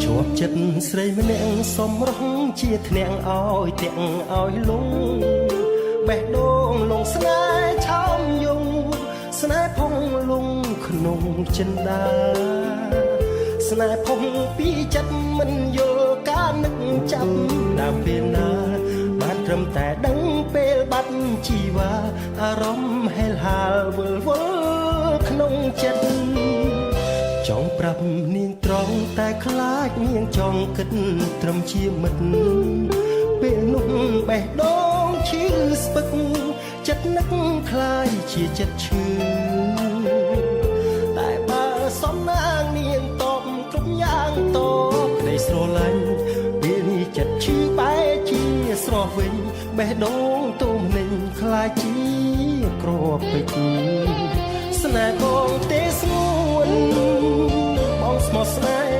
ជាប់ចិត្តស្រីម្នាក់សំរស់ជាធ្នាក់ឲ្យតាំងឲ្យលងបេះដូងលងស្នេហ៍ឆោមយងស្នេហ៍ផុងលងក្នុងចិន្តាស្នេហ៍ផុងពីចិត្តមិនយល់ការនឹកចាប់ដើមពេលណាបានត្រឹមតែដឹងពេលបាត់ជីវ៉ាអារម្មណ៍ហេលហាលវិលវល់ក្នុងចិត្ត ចង់ប្រាប់នាងត្រង់តែខ្លាចនាងចង់គិតត្រឹមជាមិត្តពេលនោះបេះដូងឈឺស្ពឹកចិត្តនឹកខ្លាយជាចិត្តឈឺតែបើសំណាងនាងតបគ្រប់យ៉ាងតបក្តីស្រឡាញ់ពេលនេះចិត្តឈឺបែរជាស្រស់វិញបេះដូងទុំនឹងខ្លាចជាក្របពេជ្រ ស្នេហ៍បងទេស្ងួនបងស្មោះស្នេ